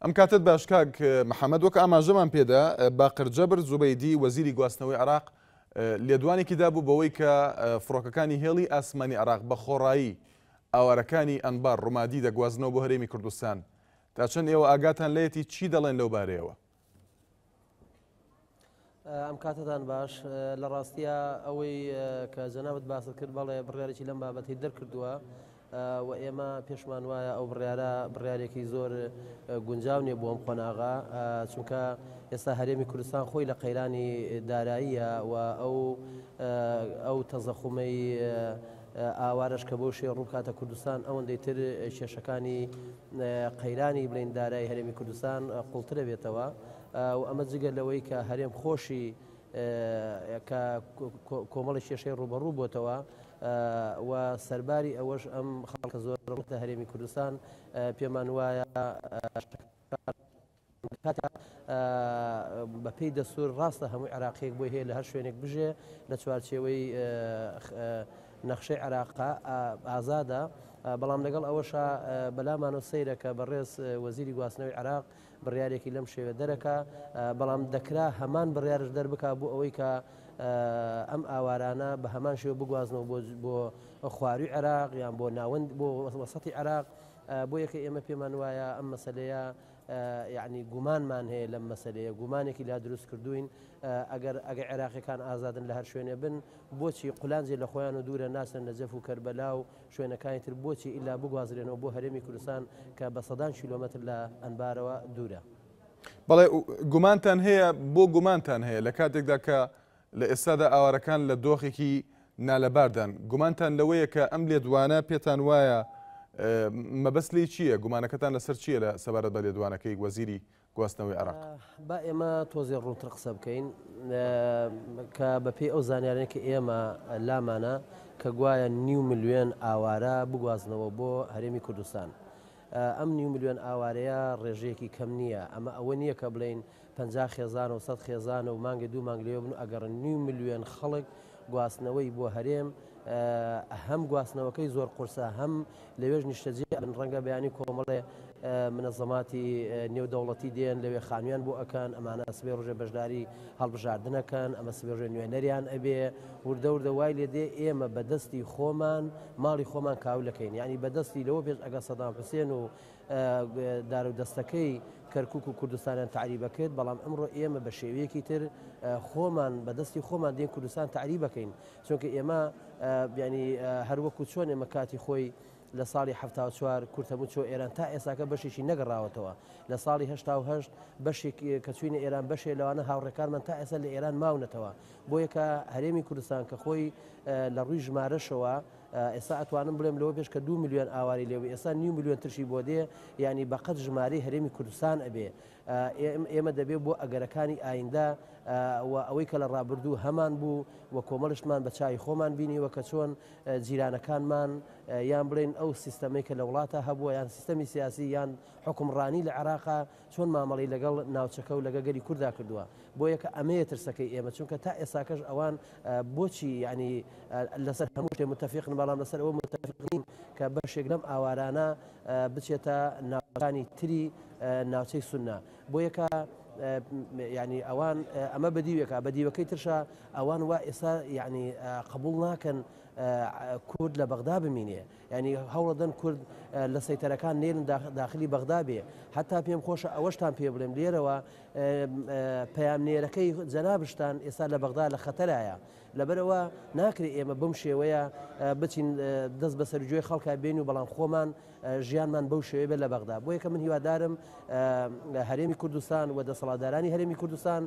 ئەم کاتەت باش کاک محەمەد، وەک ئاماژەمان پێدا باقر جەبر زوبەیدی وەزیری گواستنەوەی عێراق لێدوانێکی دابوو بەوەی کە فڕۆکەکانی هێڵی ئاسمانی عێراق بە خۆڕایی ئاوارەکانی ئەنبار ڕومادی دەگوازنەوە بۆ هەرێمی کوردستان. تا چەند ئێوە ئاگاتان لێیەتی چی دەڵێن لەو بارەیەوە؟ ئەم کاتەتان باش لە ڕاستیا ئەوەی کە جەنابت باست کرد بەڵێ بڕیارێکی لەم بابەتی دەرکردووە و ئێمە پێشمان وایە ئەو بڕیارە بڕیارێکی زۆر گونجاو نیە بۆ ئەم قۆناغە چونکە ئێستا هەرێمی کوردستان خۆی لە قەیرانی داراییە و ئەو ئەو تەزەخومەی ئاوارەش کە بۆ شێ ڕووبکاتە کوردستان ئەوەندەی تر کێشەکانی قەیرانی بڵین دارای هەرێمی کوردستان قوڵترە بێتەوە. و ئەمە جگە لەوەی کە هەرێم خۆشی کە کۆمەڵی کێشەی ڕووبەڕوو بۆتەوە و سەرباری ئەوەش ئەم خەڵکە زۆر ڕووتە هەرێمی کوردستان پێمان وایە بەپێی دەستور ڕاستە هەموو عێراقیەک بۆی هەیە لە هەر شوێنێک بژێ لە چوارچێوەی نەخشەی عێراقا ئازادە بەڵام لەگەڵ ئەوەشا بەلامانەوە سەیرە کە بەڕێز وەزیری گواستنەوەی عێراق بڕیارێکی لەم شێوە دەرەکا، بەڵام دەکرا هەمان بڕیارش دەربکا بۆ ئەوەی کە ئەم ئاوارانە بە هەمان شێوە بگوازنەوە بۆ بۆ خواروی عێراق یان بۆ ناوەند بۆ وەسەتی عێراق بۆ یەکە ئێمە پێمان وایە ئەم مەسلەیە یعنی گومانمان هەیە لەم مەسلەیە گومانێکی لا دروست کردوین ئەگەر ئەگە عێراقیەکان ئازادن لە هەر شوێنێ بن بۆچی قولانجێ لە خۆیان و دوورە ناچنە نەجەف و کەربەلا و شوێنەکانی تر بۆچی ئیلا بگوازرێنەوە بۆ هەرێمی کوردستان کە بە سەدان کیلۆمەتر لە ئەنبارەوە دوورە؟ بەڵێ گومانتان هەیە بۆ گومانتان هەیە لە کاتێکدا کە لە ئێستادا ئاوارەکان لە دۆخێکی نالەباردان گومانتان لەوەیە کە ئەم لێدوانە پێتان وایە مەبەست لێی چییە گومانەکەتان لەسەر چییە لە سەبارەت بە لێدوانەکەی وەزیری گواستنەوەی عێراق. با ئێمە تۆزێ ڕوونتر قسە بکەین کە بە پێی ئەو زانیارانەی کە ئێمە لامانە کە گوایە نیو ملیۆن ئاوارە بگوازنەوە بۆ هەرێمی کوردستان. ئەم نیو ملیۆن ئاوارەیە ڕێژەیەکی کەم نییە، ئەمە ئەوە نییە کە بڵێین 50 خێزانە و 100 خێزانە و مانگێ دوو مانگ لەوێ بن و ئەگەڕن نیو ملیۆن خەڵک گواستنەوەی بۆ هەرێم هەم گواستنەوەکەی زۆر قورسە هەم لەوێش نیشتەجێ ئەبن ڕەنگە بەیانی کۆمەڵێ منەزەماتی نێودەوڵەتی دێن لەوێ خانویان بۆ ئەکەن ئەمانە سبەی ڕۆژێ بەشداری هەڵبژاردن ئەکەن ئەمە سبەی ڕۆژێ نوێنەریان ئەبێ وردە وردە وای لێ دێ ئێمە بە دەستی خۆمان ماڵی خۆمان کاولەکەین یعنی بە دەستی لەوە پێش ئەگە سەدام حوسێن و دارو دەستەکەی کەرکک و کوردستانیان تعریبە کرد بەڵام ئەمڕۆ ئێمە بە شێوەیەکی تر خۆمان بە دەستی خۆمان دێن کوردستان تعریبەکەین چونکە ئێمە بیانی هەروەکو چۆن ئێمە کاتی خۆی لە ساڵی 74 کورد هەموو چۆ ئێران تا ئێساکە بەشێکی نەگەڕاوەتەوە لە ساڵی 1970 بەشێک کە چوینە ئێران بەشێ لەوانە هاوڕێکانمان تا ئێستا لە ئێران ماونەتەوە بۆ یەکە هەرێمی کوردستان کە خۆی لە ڕووی ژمارەشەوە ئێستا ئەتوانم بڵێم لەوە پێش کە دو میلیۆن ئاواری لێ ئێستا نیو میلیۆن ترشی بۆ دێ ینی بەقەت ژمارەی هەرێمی کوردستان ئەبێ ئێمە دەبێ بۆ ئەگەرەکانی ئایندە و ئەوەی کە لە ڕابردوو هەمان بوو و کۆمەڵشتمان بە چاوی خۆمان بینیوە کە چۆن جیرانەکانمان یان بڵێن ئەو سیستەمەی کە لە وڵاتە هەبووە یان سیستەمی سیاسی یان حکومڕانی لە عێراقا چۆن مامەڵی لەگەڵ ناوچەکە و لەگە گەلی کوردا کردووە بۆ یەکە ئەمەیە ترسەکەی ئێمە چونکە تا ئێساکەش ئەوان بۆچی ینی لەسەر هەموو شتێ متفقن بەڵام لەسەر ئەوە متفق نین کە بەشێک لەم ئاوارانە بچێتە ناوچانی تری ناوچەی سوننە بۆ یەکە یعنی ئەوان ئەمە بەدیوێکە بە دیوەکەی ترشا ئەوان وا ئێستا یعنی قبول ناکەن کورد لە بەغدا بمینێ ینی هەوڵەدەن کورد لە سەیتەرەکان نێرن داخلی بەغدا بێ حتا پێم خۆشە ئەوەشتان پێ بڵێم لێرەوە پەیامنێرەکەی جەنابشتان ئێستا لە بەغدا لە خەتەرایە لەبەرئەوە ناکرێ ئێمە بەم شێوەیە بچین دەست بەسەر گوێی خەڵکا بێین و بەڵام خۆمان ژیانمان بەو شێوەیە بێت لە بەغدا. بۆ یەکە من هیوادارم هەرێمی کوردستان و دەسەڵاتدارانی هەرێمی کوردستان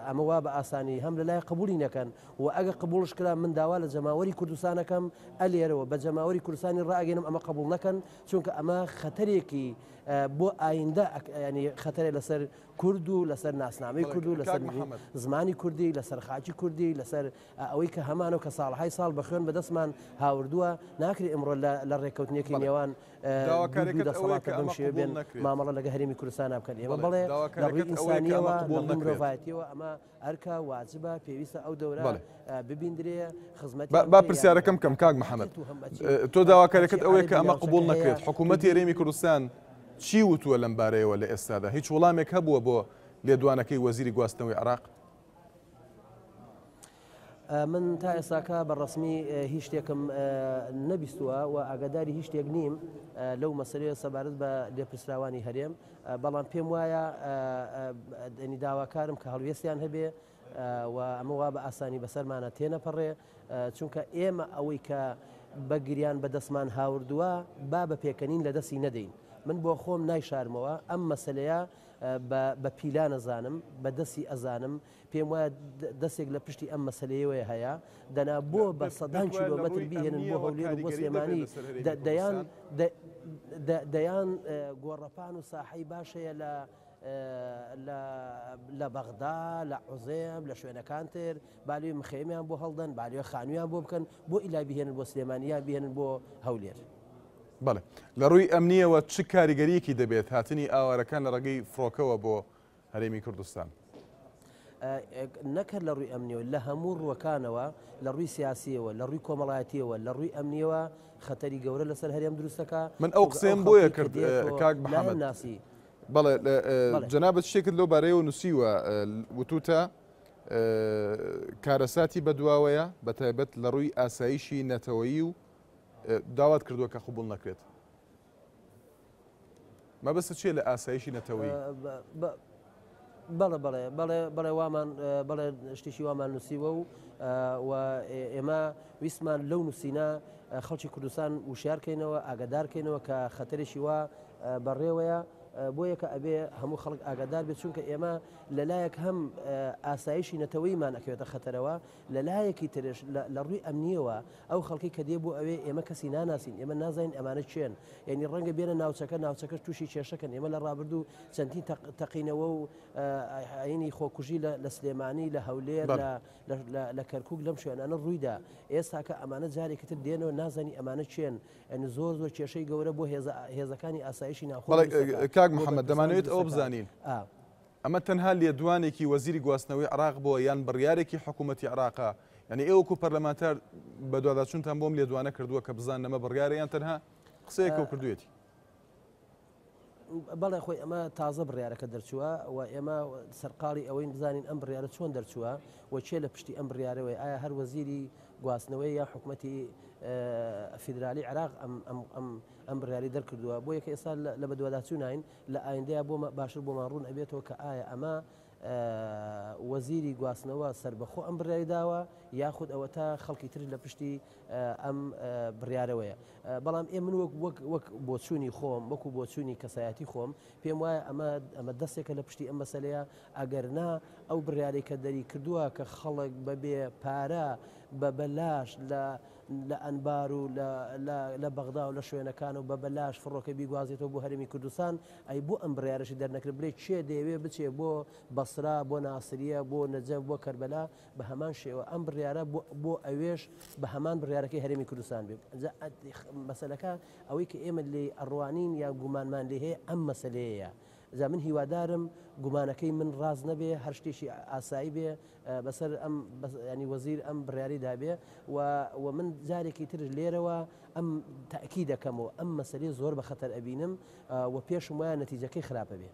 ئەمە وا بە ئاسانی هەم لەلای قبولی نەکەن و ئەگە قبوڵش کرا من داوا لە جەماوەری کوردستانەکەم ئەلێرەوە بە جەماوەری کوردستانی ڕائەگەێنم ئەمە قبوڵ نەکەن چونکە ئەمە خەتەرێکی بۆ ئایندە ینی خەتەرێ لەسەر کورد و لەسەر ناسنامەی کورد و لەسەر زمانی کوردی لەسەر خاکی کوردی لەسەر ئەوەی کە هەمانە و کە ساڵهای ساڵ بە خوێن بەدەستمان هاوردووە ناکرێ ئمڕۆ لە ڕێککەوتنێکی نێوان دەسەڵاتە بەم شێوە بێن مامەڵە لەگە هەرێمی کوردستان بکەن ئێمە بڵێ لە ڕووی ئینسانیەوە لە ڕووی مرۆڤایەتیەوە ئەمە ئەرکە واجبە پێویستە ئەو دەورە ببیندرێ خزمەت با پرسیارەکەم بکەم کاک محەممەد تۆ داواکاریەکەت ئەوەیە کە ئەمە قبوڵ نەکرێت حکوومەتی هەرێمی کوردستان چی وتووە لەم بارەیەوە لە ئێستادا؟ هیچ وەڵامێک هەبووە بۆ لێدوانەکەی وەزیری گواستنەوەی عێراق؟ من تا ئێستاکە بە ڕەسمی هیچ شتێکم نەبیستووە و ئاگاداری هیچ شتێک نیم لەو مەسەلەیە سەبارەت بە لێپرسراوانی هەرێم، بەڵام پێم وایە داواکارم کە هەڵوێستیان هەبێ و ئەمە وا بە ئاسانی بەسەرمانە تێنەپەڕێ، چونکە ئێمە ئەوەی کە بە گریان بە دەستمان هاوردووە با بە پێکەنین لە دەستی نەدەین. من بۆ خۆم نایشارمەوە ئەم مەسەلەیە بە پیلان ئەزانم، بە دەستی ئەزانم، پێم وایە دەستێک لە پشتی ئەم مەسەلەیەوەیە هەیە، دەنا بۆ بە سەدان کیلۆمەتر بیهێنن بۆ هەولێر و بۆ سلێمانی، دەیان دەیان گۆڕەپان و ساحەی باش هەیە لە لە بەغدا، لە عوزێم، لە شوێنەکان تر، با لەوێ مخەیەمیان بۆ هەڵدەن، با لەوێ خانوویان بۆ بکەن، بۆ ئیلا بیهێنن بۆ سلێمانی یان بیهێنن بۆ هەولێر. بەڵێ. لە ڕووی ئەمنییەوە چ کاریگەرییەکی دەبێت هاتنی ئاوارەکان لە ڕێگەی فڕۆکەوە بۆ هەرێمی کوردستان؟ نەک هەر لە ڕووی ئەمنیەوە، لە هەموو ڕووەکانەوە، لە ڕووی سیاسیەوە، لە ڕووی کۆمەڵایەتیەوە، لە ڕووی ئەمنیەوە خەتەری گەورە لەسەر هەرێم دروست دەکا. من ئەو قسەیەم بۆیە کرد کاک محەمەد. بەڵێ جەنابت شتێکت لەو بارەیەوە نووسیوە، وتوتە کارەساتی بەدواوەیە بەتایبەت لە ڕووی ئاسایشی نەتەوەیی و داوات کردووە کە قبوڵ نەکرێت. مەبەستت چییە لە ئاسایشی نەتەوەیی؟ بەڵێ بەڵێ بەڵێ بەڵێ وامان بەڵێ شتێکی وامان نووسیوە و و ئێمە ویستمان لەو نووسینە خەڵکی کوردستان وشیارکەینەوە ئاگادارکەینەوە کە خەتەرێکی وا بەڕێوەیە بۆیە کە ئەبێ هەموو خەڵک ئاگادار بێت چونکە ئێمە لەلایەک هەم ئاسایشی نەتەوەیمان ئەکەوێتە خەتەرەوە لەلایەکی ترش لە ڕووی ئەمنیەوە ئەو خەڵکەی کە دێ بۆ ئەوێ ئێمە کەسی ناناسین، ئێمە نازانین ئەمانە کێن، یانی ڕەنگە بێنە ناوچەکە، ناوچەکەش تووشی کێشە کەن، ئێمە لە ڕابردوو چەندین تەقینەوە و ئاینی خۆکوژی لە سلێمانی، لە هەولێر، لە کەرکووک لەم شوێنانە ڕوویدا، ئێستاکە ئەمانە جارێکی تر دێنەوە نازانی ئەمانە کێن، یانی زۆر زۆر کێشەی گەورە بۆ هێزەکانی ئاسایشی ناوخۆ دروست دەکات. کاک محەممەد دەمانەوێت ئەوە بزانین ئەمە تەنها لێدوانێکی وەزیری گواستنەوەی عێراق بووە یان بڕیارێکی حکوومەتی عێراقە؟ یانی ئێوە وەکوو پەرلەمانتار بەدواداچوونتان بۆ ئەم لێدوانە کردووە کە بزانن ئەمە بڕیارە یان تەنها قسەیەکە و کردوویەتی؟ بەڵێ خۆی ئەمە تازە بڕیارەکە دەرچووە و ئێمە سەرقاڵی ئەوەین بزانین ئەم بڕیارە چۆن دەرچووە و کێ لە پشتی ئەم بڕیارەوەی ئایا هەر وەزیری گواستنەوەی یا حکوومەتی فیدرالی عێراق ئەم بڕیاری دەرکردووە بۆ یەکە ئێستا لە بەدواداچوونین لە ئایندەیا بۆ باشتر بۆمان ڕوون ئەبێتەوە کە ئایا ئەمە وەزیری گواستنەوە سەربەخۆ ئەم بڕیاری داوە یاخود ئەوەتا خەڵکی تر لە پشتی ئەم بڕیارەوەیە. بەڵام ئێ من وەک وەک وەک بۆچوونی خۆم وەکو بۆچوونی کەسایەتی خۆم پێم وایە ئەمە ئەمە دەستێکە لە پشتی ئەم مەسەلەیە ئەگەر نا ئەو بڕیارەی کە دەری کردووە کە خەڵک بەبێ پارە بە بەلاش لە لە ئەنبار و لە لە لە بەغدا و لە شوێنەکان و بە بەلاش فڕۆکە بیگوازێتەوە بۆ هەرێمی کوردستان، ئەی بۆ ئەم بڕیارەشی دەرنەکرد بلێ کێ دەیەوێ بچێ بۆ بەسرا، بۆ ناسریە، بۆ نەجەف، بۆ کەربەلا، بە هەمان شێوە ئەم بڕیارە بۆ بۆ ئەوێش بە هەمان بڕیارەکەی هەرێمی کوردستان بێ. جا مەسەلەکە ئەوەی کە ئێمە لێی ئەڕوانین یا گومانمان لێ هەیە ئەم مەسەلەیەیە. جا من هیوادارم گومانەکەی من ڕاست نەبێ، هەر شتێکی ئاسایی بێ، بەسەر ئەم ینی وەزیر ئەم بڕیاری دابێ و و من جارێکی تر لێرەوە ئەم تاکی دەکەمەوە ئەم مەسەلەی زۆر بە خەتەر ئەبینم و پێشم وایە نەتیجەکەی خراپە بێ.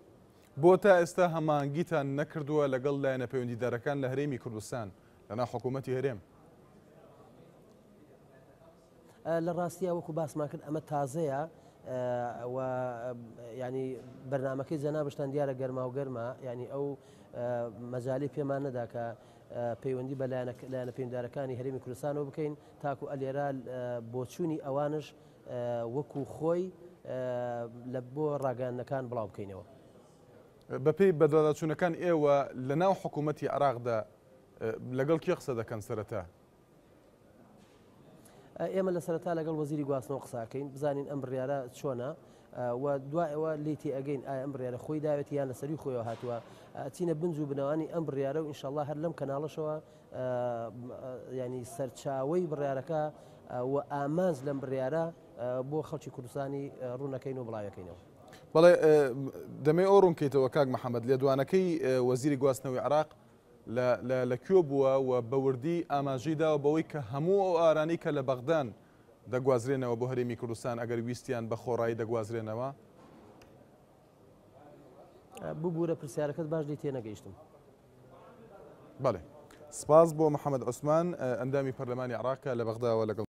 بۆ تا ئێستا هەماهەنگیتان نەکردووە لەگەڵ لایەنە پەیوەندیدارەکان لە هەرێمی کوردستان لەناو حکوومەتی هەرێم؟ لە ڕاستیا وەکو باسمان کرد ئەمە تازەیە و ینی بەرنمەکەی جەنابشتان دیارە گەرما و گەرمە ینی ئەو مەجالی پێمان نەدا کە پەیوەندی بە لایەنە پەیوەندارەکانی هەرێمی کوردستانەوە بکەین تاکو ئەلێرا بۆچوونی ئەوانش وەکو خۆی لە بۆ ڕاگەیاندنەکان بڵاو بکەینەوە. بەپێی بەدواداچوونەکان ئێوە لە ناو حکوومەتی عێراقدا لەگەڵ کێ قسە دەکەن سەرەتا؟ ئێمە لە سەرەتا لەگەڵ وەزیری گواستنەوە قسە ئەکەین بزانین ئەم بڕیارە چۆنە و دوای ئەوە لێی تێئەگەین ئایا ئەم بڕیارە خۆی داوێتی یان لە سەروی خۆیەوە هاتووە ئەچینە بنج و بنەوانی ئەم بڕیارە و ئینشەڵا هەر لەم کەناڵەشەوە ینی سەرچاوەی بڕیارەکە و ئامانج لەم بڕیارە بۆ خەڵکی کوردستانی ڕوونەکەین و بڵاوەکەینەوە. بەڵێ دەمێ ئەو ڕوونکەیتەوە کاک محەممەد لێدوانەکەی وەزیری گواستنەوەی عێراق لە کوێ بووە و بە وردی ئاماژەی داوە بەوەی کە هەموو ئەو ئارانەی کە لە بەغدان دەگوازرێنەوە بۆ هەرێمی کوردستان ئەگەر ویستیان بە خۆڕایی دەگوازرێنەوە؟ ببوورە پرسیارەکەت باش لێی تێنەگەیشتم. بەڵێ. سپاس بۆ محەمەد عوسمان، ئەندامی پەرلەمانی عێراق کە لە بەغداوە لەگەڵ.